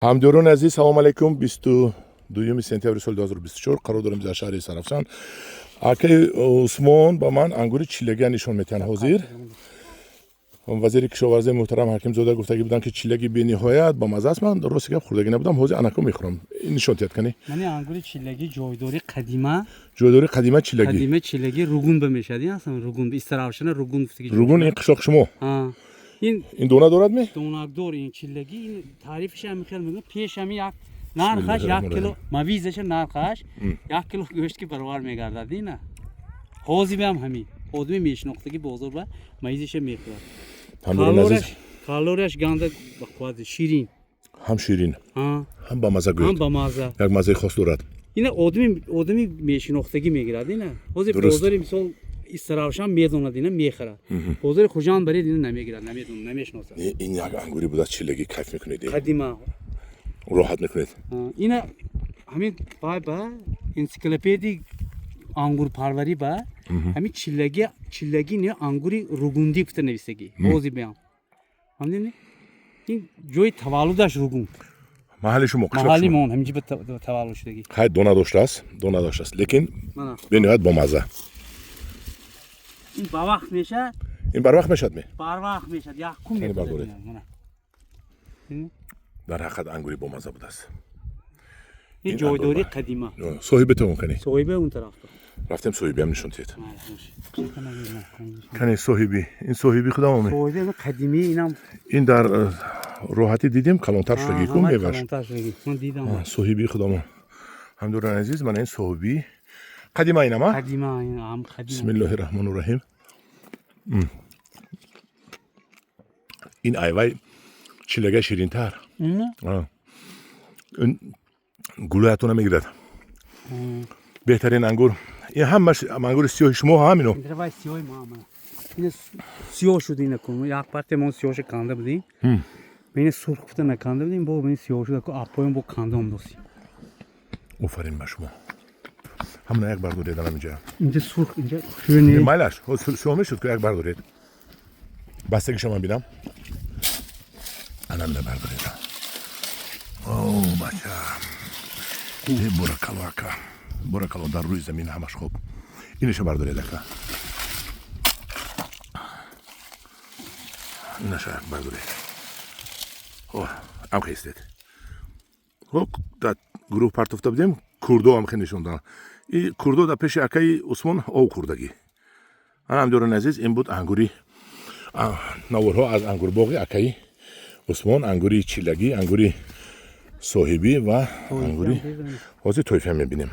Ҳамдиёрони азиз, салом алайкум. 22 сентябри соли 2024 қарор дорем дар шаҳри Сарафшан. Акаи Усмон ба ман ангури чилагия нишон метиҳанд. Ҳозир вазири кишоварзии муҳтарам Ҳакимзода гуфтагӣ буданд, ки чилаги бениҳоят бамаза аст. Ман, рости гап, хӯрдагӣ набудам, ҳозир анако мехӯрам. Нишон тиҳад, кани. Мани ангури чилагӣ, ҷойдори қадима. Ҷойдори қадима, чилагӣ. Қадима чилагӣ Ругун ба мешад. Ин асан Ругун, Истаравшана Ругун гуфтагӣ. Ругун, ин қишлоқ шумо. Ин Ин дона дорад ме? Донакдор ин чилагӣ. Ин таърифаш ҳам хел мегӯям, пеш ҳами як нархаш 1 кило мавизаша, нархаш 1 кило гӯшт ки баровар мегардад. Ина ҳозир ҳам ҳамин одами мешинохтагӣ бозор ба мавизаша мехӯрад. Ҳамдиёрони азиз. Калорияш ганда бақувват, ширин. Ҳам ширин, ҳам бамаза. Ҳам гӯяд. Бамаза. Як маззаи хос дорад. Ина одами мешинохтагӣ мегирад. Ина ҳозир бозори, мисол, Истаравшан медонад, ина мехарад. Бозори Хуҷанд баред, ина намегирад, намедонад, намешиносад. Ин як ангури будааст чилагӣ, кайф мекунед, Қадима. роҳат мекунед. Ина ҳамин вай ба энсиклопедии ангурпарварӣ ба ҳамин чиллагӣ не, ангури ругундӣ гуфта нависагӣ. Ҳозир биям, фаҳмидед, ин ҷои таваллудаш Ругун. Маҳалли шумо, қишлоқ Маҳалли шумо. Мон ҳаминҷи ба таваллуд шудагӣ. Хай, дона доштааст, дона доштааст, лекин мана бениҳоят бомазза. Ин ба вақт мешад. Ин барвақт мешавад ме? Барвақт мешад, якум Кани мехӯрад. бардоред. Ина, мана. Дар ҳақиқат ангури бомазза будааст. Ин Ин ҷойдори ангур қадима. Соҳибетон кани? Соҳиба он тарафта. Рафтем, соҳибиам нишон диҳед. Кани соҳибӣ, ин соҳиби худам ме? Соҳиби қадимӣ инам. Ин дар роҳатӣ дидем, калонтар шудагӣ ку меваш. Калонтар шудагӣ, ман дидам. Соҳиби худамон. Ҳамдиёрони азиз, мана ин соҳиби қадима инама. Қадима, ин ҳам қадима. Бисмиллоҳи раҳмону раҳим. Ин айвай чилага ширинтар. Ин гулоятона мегирад. Беҳтарин ангур ин, ҳамаш ангури сиёҳи шумо ҳамино. Ин вай сиёҳи ма, мана. Ина сиёҳ шуд, ина кун. Як партия мо сиёҳша канда будем. Ина сурх гуфта наканда будем, бо ин сиёҳ шуд, ку апоён бо канда омдосим. Офарин ба шумо. Ҳамона як бардоред анам инҷа. Инҷа сурх, инҷа хушрӯ. Майлаш, сиёҳ мешуд ку, як бардоред, бастагиша ман бинам. Анамина бардоред. О, бача, э, боракало, ака, боракало. Дар рӯи замин ҳамаш хуб. Инаша бардоред, ака, инаша бардоред. О, ам хестед. Хоб, дар гурӯҳ партофта будем, курдо ам хе нишон додам. И курдо дар пеши акаи Усмон ов хӯрдагӣ. Ана, ҳамдиёрони азиз, ин буд ангури, наворҳо аз ангурбоғи акаи Усмон: ангури чиллагӣ, ангури соҳибӣ ва ангури ҳозир тоифа мебинем.